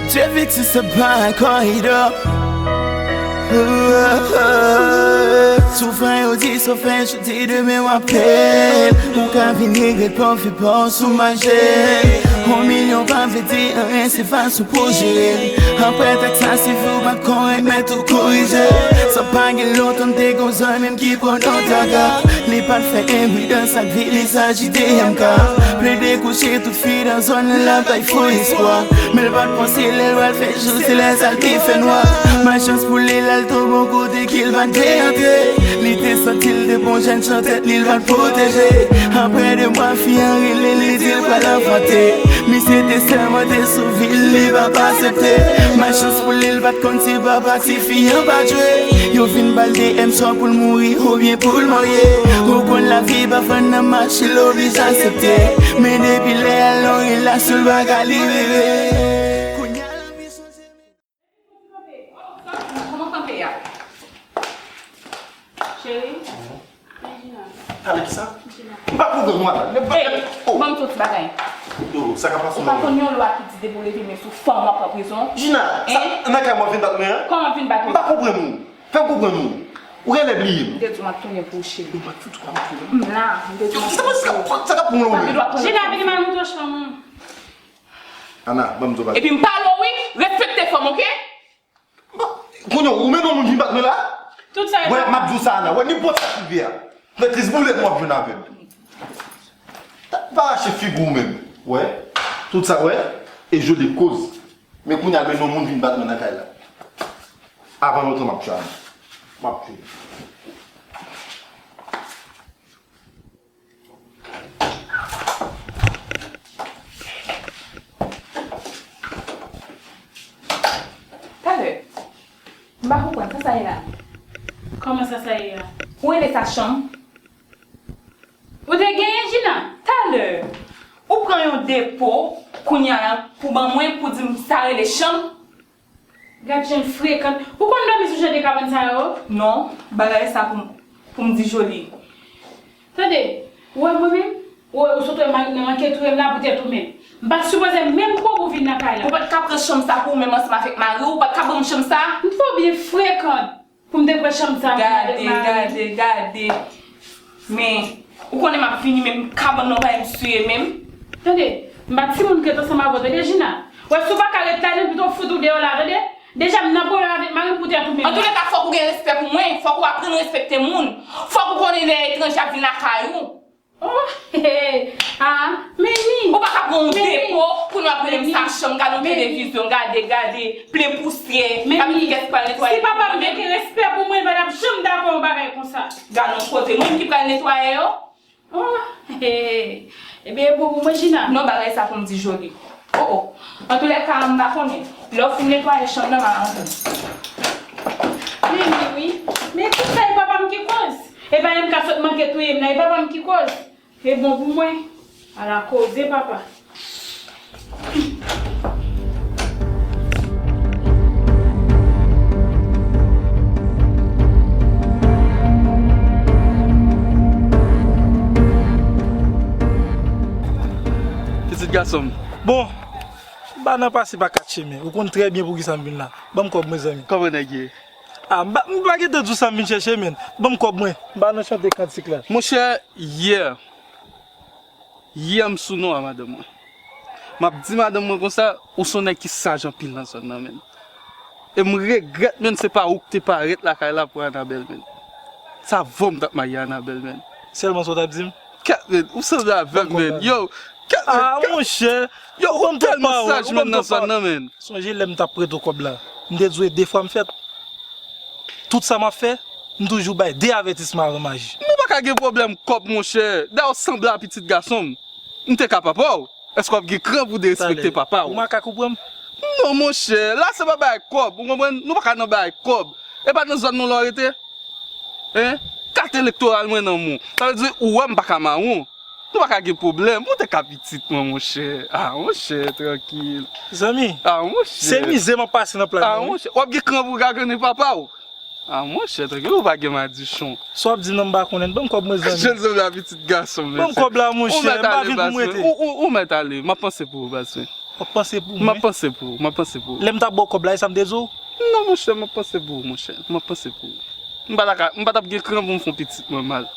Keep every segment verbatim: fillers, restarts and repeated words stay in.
Te vekse se pa kòridò. Soufran yo di sa w fè jodi, demen w ap pè l. Ou ka vin regrèt pòfi pa w sou mache. On milyon pa vle di anyen, se fason pou jere. Apre tèks la, si fi w pa t korèk, mèt ou korije. Sa pa gen lontan, m te gon zanmi m ki pran nan traka. Li pa t fè enpridans ak vi, li saji de M K. Plede kouche tout fi nan zòn nan, l ap bay fo espwa. Men l pa t panse lè l pral fè jou, se lè sa l te fè nwa. Malchans pou li, l al tonbe yon kote ke l pa t dwe antre. Li te santi l te bon jèn chantè, li l pa t pwoteje. Apre de mwa, fi an rele, li di l pral anfante. Misye te sèmante sou vi l, li p ap aksepte. Malchans pou li, l pa t konn si papa tifi an pa jwe. Yo vin ba l de M swa pou l mouri oubyen pou l marye. Ou konn lavi pa fann nan mache, l oblije aksepte. Men depi lè a, l nan relasyon, l pa ka libere. Kounye a, lanbi chanje. Kòman kanpe a? Cheri, men Gina. Pale ki sa? Gina. M pa konprann ou, Ana. Ey, oh, ban m di w ti bagay. Yo, sa k ap pase? Ou pa konn yon lwa ki di depi w leve men sou fanm w ap pran prizon? Gina, sa, hein? Nan kay mwen vin bat mwen, hein? Kòman vin bat ou? M pa konprann ou. Fè m konprann ou. Ou genlè bliye m. M te di w m ap tounen pou ou, cheri. Ou pa fout ou pa tounen. M la, m te di w m ap tounen pou ou. Sa k ap pran w la? Gina, vini m al montre w chanm ou. Ana, ban m di w bagay. Epi m pale w, wi, respekte fanm, oke? Kounye a, ou mennen yon moun vin bat mwen la? Tout sa yo. Wè, m ap di w sa, Ana. Wè, nenpòt sa k rive a. Nan kriz boulèt mwen w ap jwenn avè m. Pa rache figi w menm. Wè, tout sa, wè, e jodi koz. Men kounye a, mennen yon moun vin bat mwen nan kay la. Avan lontan, m ap tchwe Ana. M ap tchwe. Talè, m pa konprann, sa sa ye la? Kòman sa sa ye la? Ou rele sa chanm? Ou te genyen, Gina? Talè, ou pran yon depo, kounye a la, pou ban mwen, pou di m sa rele chanm? Gad jan l frekan. Ou konn dòmi sou jan de kabann sa yo? Non, bagay sa pou m, pou m di Joly. Tande, ou wè mwen menm? Ou wè, ou sot wè mari m nan manke touye m la poutèt ou menm. M pa t sipoze menm konnen ou vin nan kay la. Ou pa t ka pran chanm sa pou ou menm ansanm avèk mari w, ou pa t ka ban m chanm sa? M twò byen frekan pou m te pran chanm sa pou m avèk mari m. Gade, gade, gade. Men, ou konnen m ap vini, men kabann nan pa m siye menm. Tande, m pa timoun k ret ansanm avè w, tande, Gina. Wè, si w pa ka ret la, men pito fout ou deyò la, tande. Deja, m nan pwoblèm avèk mari m poutèt ou menm. Antoulèka, fòk ou gen respè pou mwen. Fòk ou aprann respekte moun. Fòk ou konnen lè etranje ap vin lakay ou. Oh, he, he, ah, men ni. Ou pa ka pran yon depo pou nou ap rele m sa chanm, gade yon televizyon, gade, gade, plen pousyè, gade kiyès ki pral netwaye. Si papa m te gen respè pou mwen, li pa t ap janm dakò yon bagay konsa. Gade yon kote, mwen ki pral netwaye yo. Oh, he, he. Ebyen, e bon pou mwen, Gina. Non, bagay sa pou m di Joly. Oh, oh. Antoulèka, m pa konnen. Lè w fin netwaye chanm nan, m a rantre. Men ni, wi. Men tout sa, e papa m ki koz. E pa M K sot manke touye m nan, e papa m ki koz. E bon pou mwen. Ala koze, papa. Pitit gason m. Bon, m pa nan pase pa kat chemen. Ou konn trè byen poukisa m vin la. Ban m kòb mwen, zanmi. Kòman nèg ye? Ah, m pa, m pa gentan di w sa m vin chèche, menn. Ban m kòb mwen. M pa nan chante kantik la. Monchè, yè. Yè m sou non a madanm mwen. M ap di madanm mwen konsa, ou se yon nèg ki saj anpil nan zòn nan, menn. E m regrèt, menn, se pa ou k te parèt lakay la pou Anabèl, menn. Sa vo m t ap marye Anabèl, menn. Sèlman sa w t ap di m? Kèt, menn, ou sanble avè m, menn. Yo, kèt, menn. Ah, monchè. Yo, ou tèlman saj, menn, nan zòn nan, menn. Sonje lè m t ap prete w kòb la. M te di w e de fwa m fèt. Tout sa m ap fè, m toujou bay de avètisman avan m aji. Nou pa ka gen pwoblèm kòb, monchè. Dayè, w sanble a pitit gason m. M te ka papa w. Èske w ap gen kran pou derespekte papa w? Ou makak ou pran m? Non, monchè. La, se pa bagay kòb. Ou konprann? Nou pa ka nan bagay kòb. E pa nan zòn nou la w rete? Hein? Kat elektoral mwen nan men w. Sa vle di, ou wè m pa ka mawon. Nou pa ka gen pwoblèm. Ou te ka pitit mwen, monchè. Ah, monchè, trankil. Zanmi, ah, monchè, se mizè m ap pase nan play mwen, wi. Ah, monchè, w ap gen kran pou w gagannen papa w. Ah, monchè, trankil, ou pa gen madichon. Sa w ap di m nan m pa konnen. Ban m kòb mwen, zanmi. Jèn zanmi a pitit gason m, mesye. Ban m kòb la, monchè. M pa vin pou m rete. Ou, ou, ou mèt ale. M ap panse pou ou, baz mwen. W ap panse pou mwen. M ap panse pou ou, m ap panse pou ou. Lè m t ap ba w kòb la, e sa m te di w? Non, monchè, m ap panse pou ou, monchè. M ap panse pou ou. M pa ta ka, m pa t ap gen kran pou m fè yon pitit mwen mal.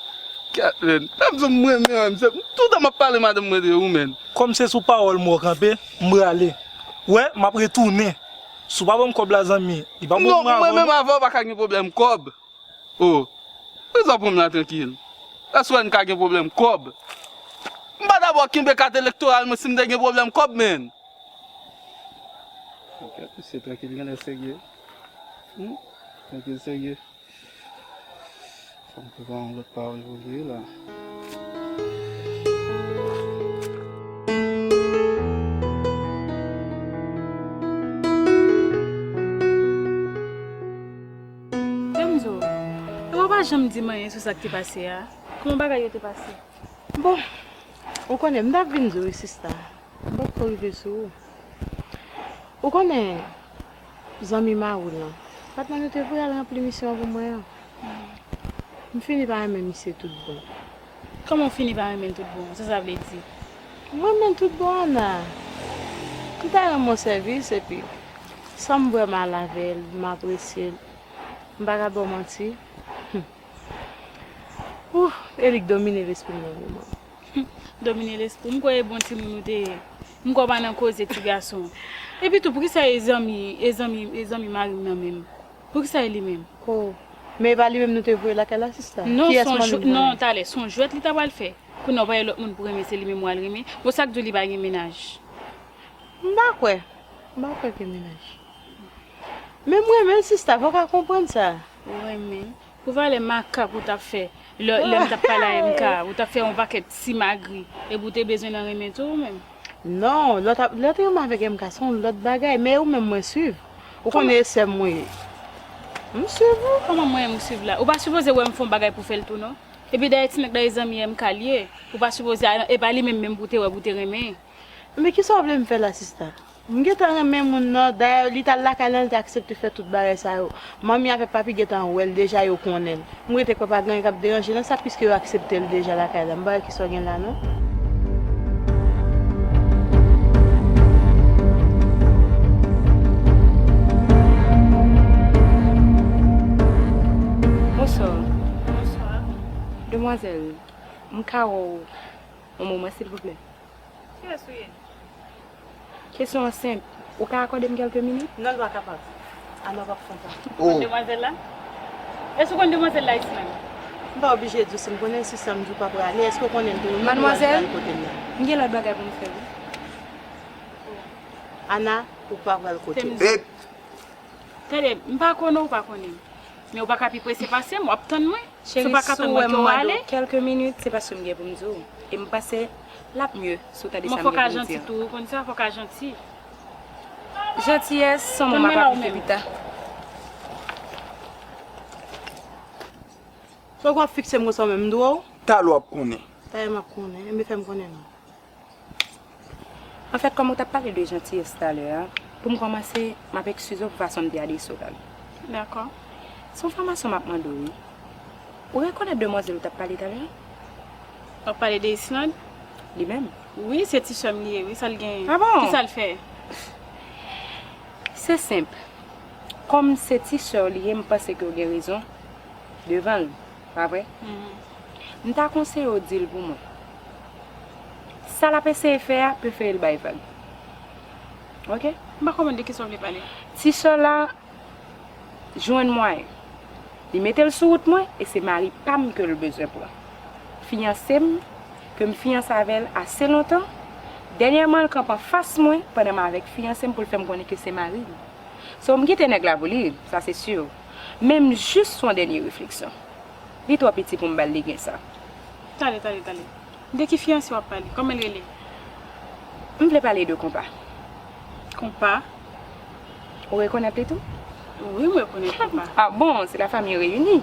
Gad, menn. Sa m di w, m renmen w, menn. Se, toutan m ap pale madanm mwen de ou, menn. Kòm se sou pawòl mwen w kanpe, m prale. Ou wè, m ap retounen. Si w pa ban m kòb la, zanmi, li pa pou mwen avè w, non. Non, mwen menm avè w pa ka gen pwoblèm kòb. Oh, poukisa w pran m la trankil? Èske w wè n ka gen pwoblèm kòb? M pa t ap kenbe kat elektoral mwen si m te gen pwoblèm kòb, menn. Ok, mesye, trankil genlè serye. Hmm? Trankil serye. Fò m twouve yon lòt pawòl pou li la. Fè m di w, e w pa janm di m anyen sou sa k te pase a? Kòman bagay yo te pase? Bon, ou konnen, m t ap vin di w wi, sista. M potko rive sou ou. Ou konnen, zanmi mari w lan, patnè nou te voye al ranpli misyon an pou mwen an. M fini pa renmen misye tout bon. Kòman w fini pa renmen l tout bon? Sa sa vle di? M renmen l tout bon, Ana. M ta renmen yon sèvis, epi, san m vrèman al avè l, m apresye l. M pa ka ba w manti. Ouh, e li k domine lespri m nan moman. Domine lespri w? M kwè e bon timoun ou te ye. M kwè w pa nan koze ti gason. Epi tou, poukisa e zanmi, e zanmi, e zanmi mari m nan menm? Poukisa e li menm? Oh, men e pa li menm nou te voye lakay la, sista? Non, se yon jwèt, non, talè, se yon jwèt li ta pral fè. Kounye a w pa gen lòt moun pou renmen, se li menm w al renmen. Bon, sa k di w li pa gen mennaj? M pa kwè. M pa kwè gen mennaj. Men m renmen l, sista, fò w ka konprann sa. Ou renmen? Pou valè makak ou t ap fè lè, lè m t ap pale a M K, ou t ap fè yon pakèt simagri, epi w te bezwen nan renmen tou ou menm? Non, lè w t ap, lè w te renmen avèk M K, se yon lòt bagay, men ou menm mwen swiv. Ou konnen e sè m ou ye. M swiv ou. Kòman mwen menm ou swiv la? Ou pa sipoze wè m fè yon bagay pou fè l tou non. Epi dayè ti nèg la e zanmi M K l ye. Ou pa sipoze, e pa li menm menm pou w te wè pou w te renmen. Men kisa w vle m fè la, sista? M gentan renmen moun nan, dayè li t al lakay lan, li te aksepte fè tout bagay sa yo. Manmi avèk papi gentan wè l deja, yo konnen l. M rete kwè pa gen anyen k ap deranje nan sa, piske yo aksepte l deja lakay la. M pa wè kisa w gen la non. Bonswa. Bonswa. Demwazèl, m ka wè w yon moman, silvouplè? Kiyès ou ye? Kesyon an senp. Ou ka akòde m kèlke minit? Non, l pa kapab. Ana p ap fè sa. Ou konn demwazèl la? Èske ou konn demwazèl la, Ismaël? M pa oblije di w si m konnen l, sista, m di w pa prale. Èske w konnen l tou? Madmwazèl, m gen lòt bagay pou m fè, wi. Ana, ou pa pral kote. Tande, m pa konnen w pa konnen m. Men ou pa ka pi prese pase m, w ap tann mwen. Si w pa ka tann mwen, kite w ale. Cheri, si w wè m mande w kèlke minit, se paske m gen pou m di w. E m panse l ap mye si w tande sa m gen pou m di an. Men fò w ka janti tou, ou konn sa, fò w ka janti. Jantiyès, se yon mo m ap aplike pita. Tankou w ap fikse m konsa ou menm, m dwe w? Talè w ap konnen. Talè m ap konnen, enben fè m konnen non. Anfèt, kòm ou t ap pale de jantiyès talè a, pou m kòmanse, m ap eskize w pou fason m te adrese w talè. Dakò. Se yon enfòmasyon m ap mande w, wi. Ou rekonèt demwazèl ou t ap pale talè a? W ap pale de Islande? Li menm. Wi, se ti sè m li ye, wi. Sa l genyen? Ah bon? Kisa l fè? Se senp. Kòm se ti sè w li ye, m panse ke w gen rezon devan l. Pa vre? Mhm. M ta konseye w di l pou mwen. Sa l ap eseye fè a, prefere l bay vag. Oke? M pa konprann de kisa w vle pale. Ti sè w la jwenn mwayen. Li mete l sou wout mwen e se mari pa m ke l bezwen pran. Fiyanse m, ke m fiyanse avè l ase lontan, dènyèman l kanpe anfas mwen pandan m avèk fiyanse m pou l fè m konnen ke se mari l. So, m kite nèg la pou li, sa se si. Men m jis fè yon dènye refleksyon. Li twò piti pou m ba l legen sa. Tande, tande, tande. De ki fiyanse w ap pale? Kòman l rele? M vle pale de Konpa. Konpa? Ou rekonèt li tou? Wi, m rekonèt Konpa. Ah bon, se la famille réunie.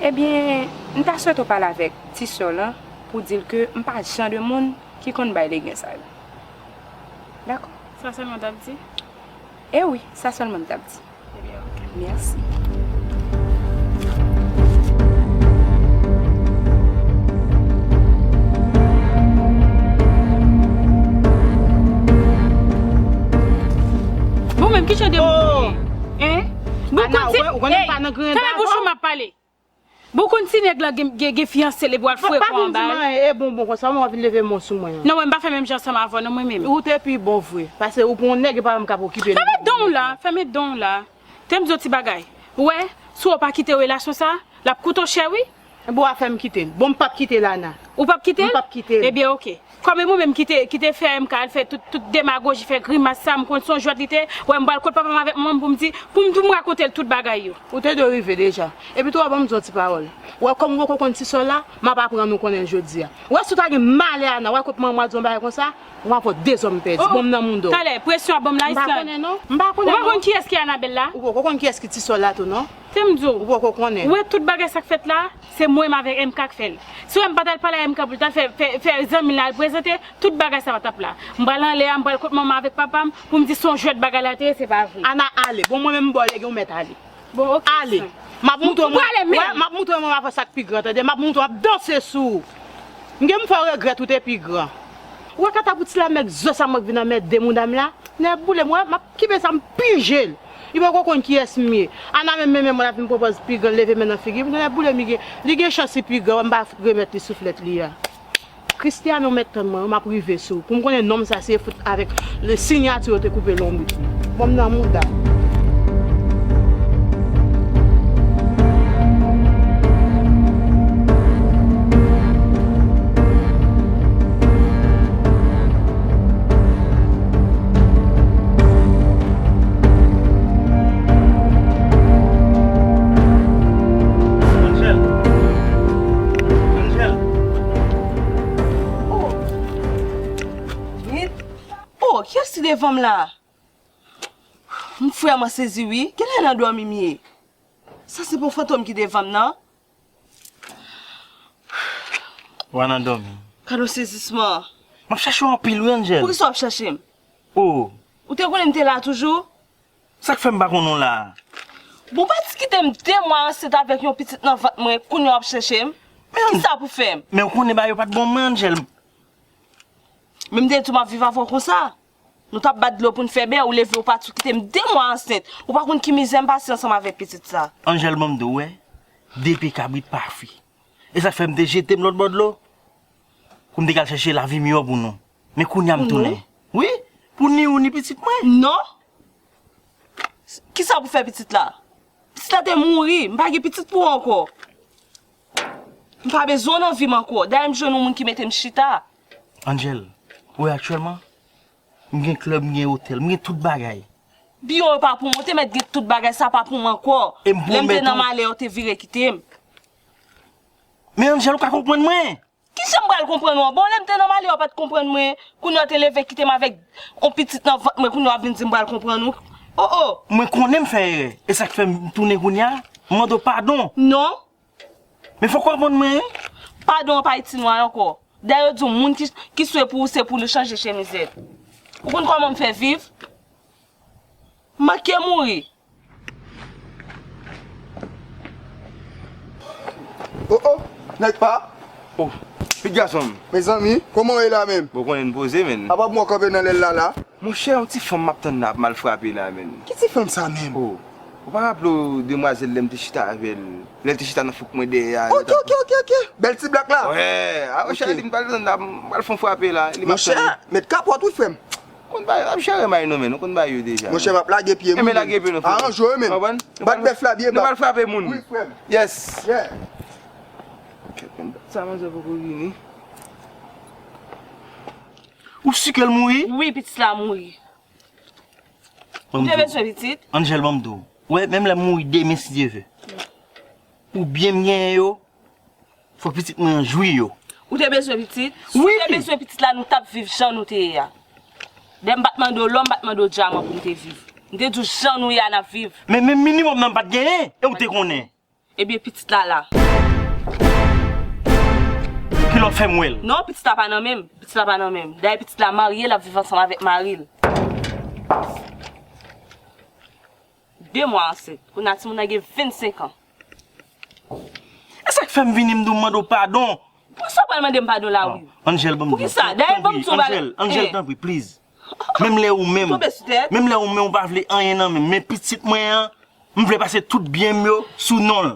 Ebyen, m ta swete w pale avèk ti sè w lan pou di l ke m pa jan de moun ki konn bay legen sa yo. Dakò? Sa sèlman w t ap di? E wi, sa sèlman m t ap di. Ebyen, oke. Mèsi. Ki jan de moun ou ye? Hein? Bon, Ana, ou konn, ou konnen m pa nan griyen dava. Fèmen bouch ou, m ap pale. Bon, konn ti nèg la gen, gen, gen fiyanse l epi w al frekan anba l. Pa vin di m anyen, e bonbon konsa, w ap vin leve men w sou mwen an. Non, mwen, m pa fè menm jan ansanm avè w, non, mwen menm. Ou te pi bon vre, paske ou pran yon nèg, e pa menm k ap okipe l. Fèmen dan w la, fèmen dan w la. Tande m di w ti bagay. Ou wè, si w pa kite relasyon sa, l ap koute w chè, wi. Bon, w a fè m kite l. Bon, m p ap kite l, Ana. Ou p ap kite l? M p ap kite l. Ebyen, oke. Kòm e mwen menm ki te, ki te fè M K al fè tout, tout demagoji, fè grimas sa, m konn se yon jwèt li te ye, wè m pral kot papa m avèk manman m pou m di, pou m, pou m rakonte l tout bagay yo. Ou te dwe rive deja. Epi tou, ban m di w yon ti pawòl. Wè, kòm ou poko konn ti sè w la, m ap aprann ou konnen l jodi a. Wè, si w ta gen malè, Ana, wè kot manman w a di w yon bagay konsa, w ap wè dezòm pèdi. Bon, m nan mouda w. Talè, presyon ap ban m la, Islande. M pa konnen, non. M pa konnen, non. Ou pa konn kiyès ki Anabèl la? Ou poko konn kiyès ki ti sè w la tou, non. Tande m di w. Ou poko konnen. Ou wè tout bagay sa k fèt la, se mwen menm avèk M K k fè l. Si w wè m pa t al pale a M K pou l t al fè, fè, fè zanmi l la al prezante, tout bagay sa pa t ap la. M pral anlè a, m pral kot manman avèk papa m, pou m di se yon jwèt bagay la te ye, se pa vre. Ana, ale. Bon, mwen menm, m ba w lèg, ou mèt ale. Bon, oke. Ale. M ap montre w, m prale menm. Wè, m ap montre w mwen avè sa k pi gran, tande? M ap montre w, m ap danse sou ou. M gen pou m fè w regrèt ou te pi gran. Ou wè katapouti la, mèt zo sa mwen k vin anmède mouda m la? Nèboule m, wè, m ap kenbe sa, m pije l. Li poko konn kiyès m ye. Ana menm, menm, menm, mwen ap vin pran pòz pi gran, leve men nan figi m. Nèboule m, li gen, li gen chans li pi gran, wè, m pa remèt li souflèt li a. Christiane, ou mèt tann mwen, m ap rive sou ou. Pou m konnen nonm sa, se fout avèk le sinyati yo te koupe lonbrit li. Bon, m nan mouda. Angel. Angel. Oh. Vit. Oh, kiyès ki devan m la? M vrèman sezi wi. Genlè nan dòmi m ye. Sa se pa yon fantom ki devan m nan? Ou pa nan dòmi. Gad yon sezisman. M ap chache w anpil wi, Angel. Poukisa w ap chache m? Oh. Ou te konnen m te la toujou? Sa k fè m pa konnen w la? Bon, ou pa t kite m de mwa ansent avèk yon pitit nan vant mwen, kounye a w ap chache m? Men, kisa pou fè m? Men ou konnen bagay yo pa t bon mwen, Angel. Men m te di w m ap viv avè w konsa. Nou t ap bat dlo pou n fè bè, ou leve, ou pati, ou kite m de mwa ansent. Ou pa konn ki mizè m pase ansanm avèk pitit sa. Angel, ban m di w, wè, de pye kabrit pa fri. E sa k fè m te jete m lòt bò dlo, pou m te ka al chèche lavi miyò pou nou. Men kounye a m tounen. Wi, pou ni ou ni pitit mwen. Non. Kisa pou fè pitit la? Pitit la te mouri, m pa gen pitit pou ou ankò. M pa bezwen w nan vi m ankò. Dayè m jwenn yon moun ki mete m chita. Angel, ou wè aktyèlman, m gen klèb, m gen otèl, m gen tout bagay. Biwo yo pa pou mwen, ou te mèt gen tout bagay, sa pa pou mwen ankò. E m pwomèt ou. Lè m te nan malè, ou te vire kite m. Men Angel, ou ka konprann mwen. Kijan m pral konprann ou an? Bon, lè m te nan malè, ou pa t konprann mwen. Kounye a w te leve kite m avèk yon pitit nan vant mwen, kounye a w ap vin di m pral konprann ou. Oh, oh. Mwen konnen m fè erè. E sa k fè m tounen kounye a, m mande w padon. Non. Men fòk w aprann mwen, wi. Padon an pa itil mwen ankò. Dayè yo di w moun ki, ki swe pou ou, se pou li chanje chemizèt. Ou konn kòman m fè viv? M manke mouri. Oh, oh, nèg pa. Oh, pitit gason m. Mezanmi, kòman w ye la menm? Bon, konnen n poze, menn. Apa m wè w kanpe nan lèl la, la? Monchè, yon ti fanm m ap tann la ap mal frape la, menn. Ki ti fanm sa menm? Oh, ou pa raple w demwazèl lè m te chita avè l, lè l te chita nan fouk mwen dèyè a? Ok, ok, ok, ok. Bèl ti blak la. Wè, a, monchè, li m pral tann la, m pral fè yon frape la, li m ap tann. Monchè, met kapòt wi, frè m. Konn bay, ap jere may nou, men nou konn bay yo deja. Monchè, m ap lage pye m. Enben, lage pye nou, frè. Aranje w, men. Konprann? Bat bèf la byen ba. Nou pral frape moun. Wi, frè m. Yes. Yeah. Kèt, men dat sa manzè poko vini. Ou si ke l mouri? Wi, pitit la mouri. Ou te bezwen pitit? Angel, ban m di w. Wè, menm lè m mouri demen, si Dye vle. Pou byen m genyen yo, fòk pitit mwen an jwi yo. Ou te bezwen pitit? Si w te bezwen pitit la, nou t ap viv jan nou te ye a. Dayè m pa t mande w lò, m pa t mande w dyaman pou m te viv. M te di w jan nou ye a n ap viv. Men, men minimòm nan m pa t genyen, e ou te konnen. Ebyen, pitit la la. Kilè w fè m wè l? Non, pitit la pa nan men m. Pitit la pa nan men m. Dayè, pitit la marye, l ap viv ansanm avèk mari l. De mwa ansent. Kounye a, timoun nan gen vennsenk an. E sa k fè m vini, m di w m mande w padon. Poukisa w pral mande m padon la, wi? Angel, ban m di w. Poukisa? Dayè, ban m di w bagay. Angel, Angel, tanpri, please. Menm lè ou menm, menm lè ou menm ou pa vle anyen nan men m, men pitit mwen an, m vle pase tout byen m yo sou non l.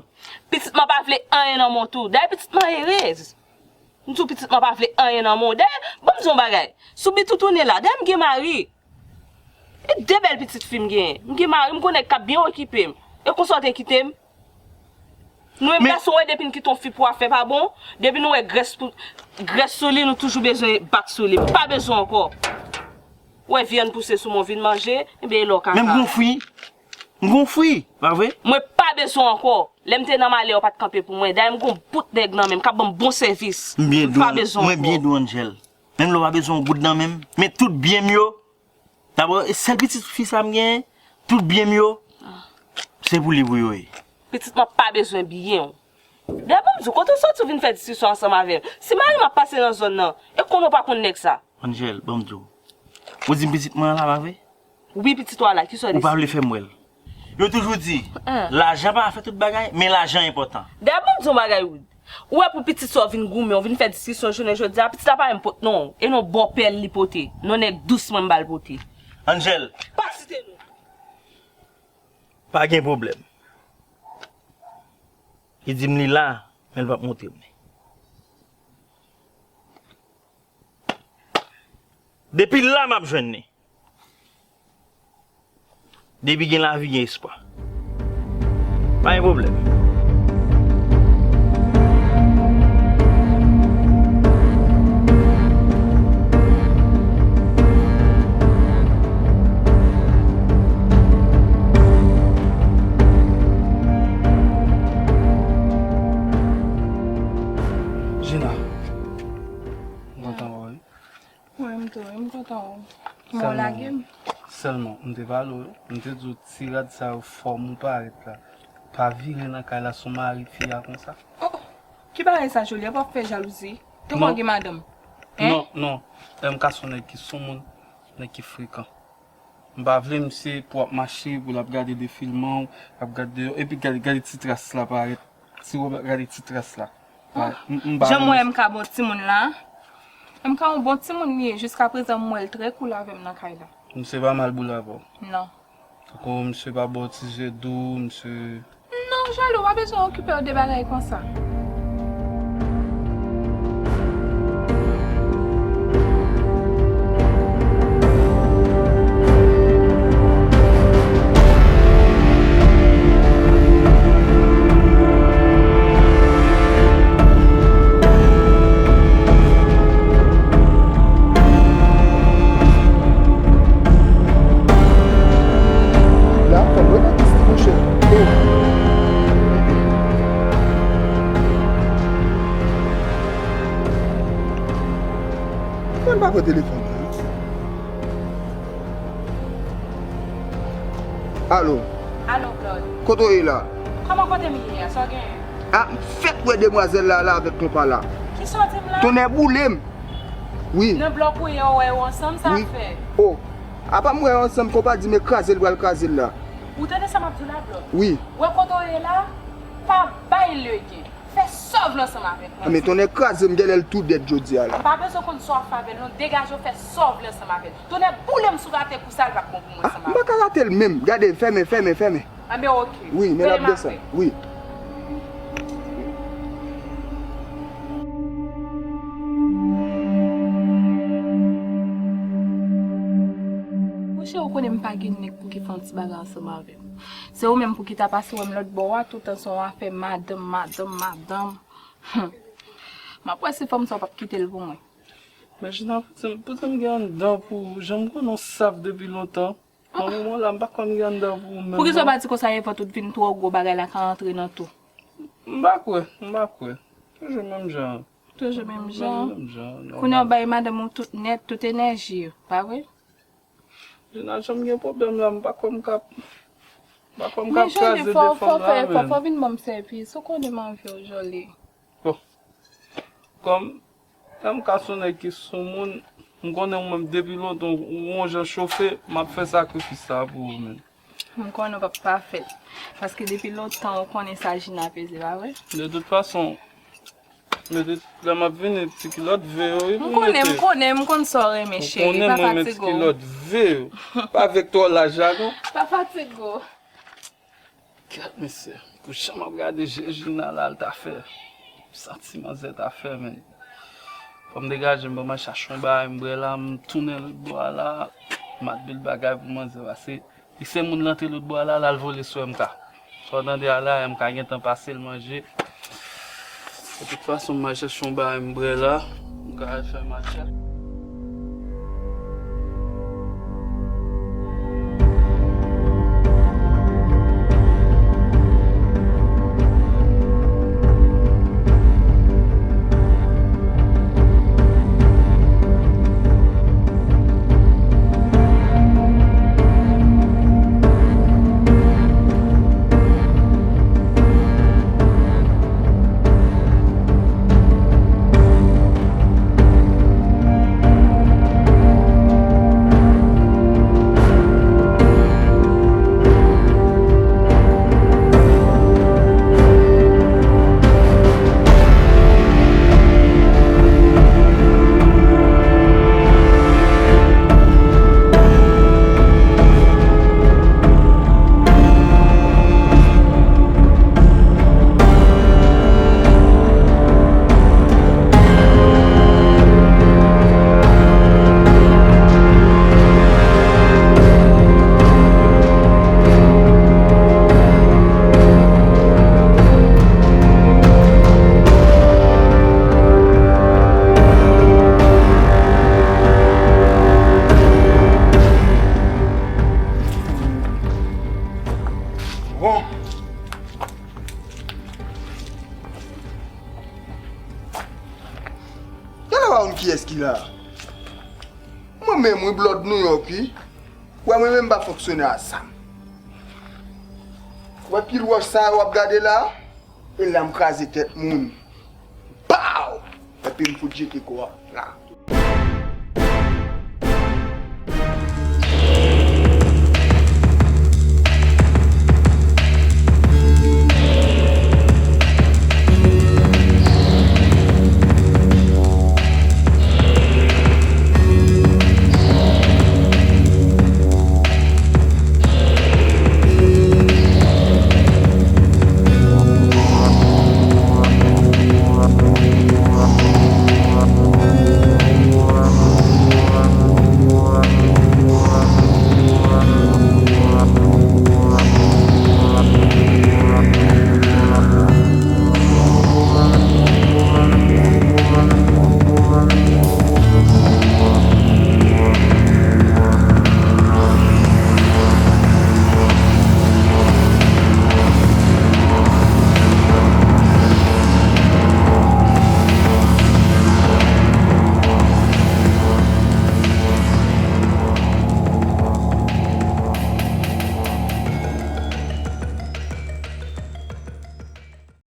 Pitit mwen pa vle anyen nan men w tou. Dayè pitit mwen erez. M di w pitit mwen pa vle anyen nan men w. Dayè, ban m di w yon bagay. Si w byen tounen la, dayè m gen mari. E de bèl pitit fi m genyen. M gen mari, m gen nèg k ap byen okipe m. E konsa w te kite m? Nou menm gason, wè, depi n kite yon fi pou afè pa bon, depi nou wè grès pou, grès sou li, nou toujou bezwen bat sou li. M pa bezwen ankò. Wè, vyann pouse sou mwen, w vin manje, ebyen, e la w ka... Men m gon fwi. M gon fwi, pa vre? Mwen pa bezwen ankò. Lè m te nan malè, w pa t kanpe pou mwen. Dayè, m gon bout nèg nan men m k ap ban m bon sèvis. M pa bezwen ankò. Mwen byen di w, Angel. Menm lè w pa bezwen yon goud nan men m, men tout byen m yo, dabò, e sèl pitit fi sa m genyen, tout byen m yo, se pou li pou yo ye. Pitit mwen pa bezwen byen w. Dayè, ban m di w, kote w soti w vin fè diskisyon ansanm avè m? Si mari m ap pase nan zòn nan, e konnen w pa konn nèg sa. Angel, ban m di w. Ou di m pitit mwen an la, pa vre? Wi, pitit ou a la, kisa w di? Ou pa vle fè m wè l. Yo toujou di, lajan pa fè tout bagay, men lajan enpòtan. Dayè, ban m di w yon bagay, Wood. Ou wè pou pitit sa w vin goumen, w vin fè diskisyon jounen jodi a, pitit la pa menm pot non, e non bòpè l li pote. Non nèg dous mwen m ba l pote. Angel. Pa site non. Pa gen pwoblèm. Li di m li la, men l p ap montre m li. Depi la m ap jwenn li. Depi gen lavi, gen espwa. Pa gen pwoblèm. Gina, m kontan wè w wi. Mwen menm tou, wi, m kontan wè w. Kòman w lage m? Sèlman, m te pale w, m te di w ti rad sa yo fòm ou parèt la. Pa vire nan kay la sou mari fi a konsa. Oh, oh. Ki bagay sa, Joly? Apa w ap fè jalouzi? Tankou w gen madanm. Hein? Non, non. M ka se yon nèg ki soumoun, nèg ki frekan. M pa vle misye pou ap mache, pou l ap gade defilman w, ap gade, epi gade, gade ti tras la parèt. Ti wòb la, gade ti tras la. Jan m wè m ka bon timoun la. M ka yon bon timoun li ye. Jiskaprezan m wè l trè cool avè m nan kay la. Misye pa mal boule avè w? Non. Tankou misye pa ba w ti je dou, misye... Non, Joly, w pa bezwen okipe w de bagay konsa. La, fò m remakiste, monchè. Oh. Mwen pa pran telefòn nan. Alo. Alo, Claude. Kote w ye la? Kòman kote m ye a? Sa w genyen? A, m fèk wè demwazèl la, la avèk konpa la. Kisa w di m la? Tonnè boule m. Wi. Nan blòk ou ye, w wè yo ansanm, sa ap fè? O. Apa m wè yo ansanm, konpa di m e kraze l pral kraze l la. Ou tande sa m ap di w la, Claude? Wi. Wè kote w ye la, pa bay legen. Fè sa w vle ansanm avèk mwen. A, men tonnè kraze m, genlè l tou dèd jodi a la. M pa bezwen konn sa w ap fè avè l non, degaje w fè sa w vle ansanm avè l. Tonnè boule m si w rate kou sa, l p ap bon pou mwen ansanm avè l. A, m pa ka rate l menm. Gade, fèmen, fèmen, fèmen. Anben oke. Wi, men l ap desann. Wi. Monchè, ou konnen m pa gen nèg pou ki fè yon ti bagay ansanm avè m. Se ou menm pou ki ta pase wè m lòt bò a, toutan se yon afè madanm, madanm, madanm. Hum. M ap wè si fanm sa w p ap kite l pou mwen. Men Gina, pote m, pote m gen anndan pou ou. Jan m konnen w sav depi lontan. Nan moman la, m pa kwè m gen anndan pou ou menm non. Poukisa w pa di konsa evan tout vin twò gwo, bagay la ka antre nan tou? M pa kwè, m pa kwè. Toujou menm jan. Toujou menm jan. Menm jan, nòmal. Kounye a w bay madanm ou tout nèt, tout enèji, pa vre? Gina, jan m gen pwoblèm la, m pa kwè m ka, m pa kwè m ka kraze de fanm la menm. Fò, fò, fò vin ban m sèvis. Ou konnen m anvi w, Joly. Bon. Kòm, kòm m ka se yon nèg ki soumoun, m konnen ou menm depi lontan ou yon jan chofe, m ap fè sakrifis sa pou ou menm. M konnen w p ap pa fè l. Paske depi lontan ou konnen sa Gina peze, pa vre? De tout fason, Mete, lè m ap vini, ti kilòt ve yo, wi, pou m konnen, mete. M konnen, m konn sa w renmen, cheri. Ou konnen pa m renmen ti fatige w. Kilòt ve yo. Pa vek twò laj la, non. Pa fatige w. Gad, mesye, pou jan m ap gade je Jina la, l ta fè. M santi manzè ta fè, men. Fò m degaje m, ban m al chache yon bagay m bwè la, m tounen lòt bò a la, m al bèl bagay pou manzè, pase li se moun l antre lòt bò a la, l al vole sou M K. Sa w tande a la, M K gentan pase l manje. De tout fason, m al chèche yon bagay m bwè la, m ka al fè match la. Bon. Gade pa konn kiyès ki la. Mwen menm, wi, Blood New York, wi. Wè, mwen menm pa fonksyone a zam. Wè pil wòch sa yo w ap gade la? E la m kraze tèt moun. Pow! Epi m fout jete kò a la.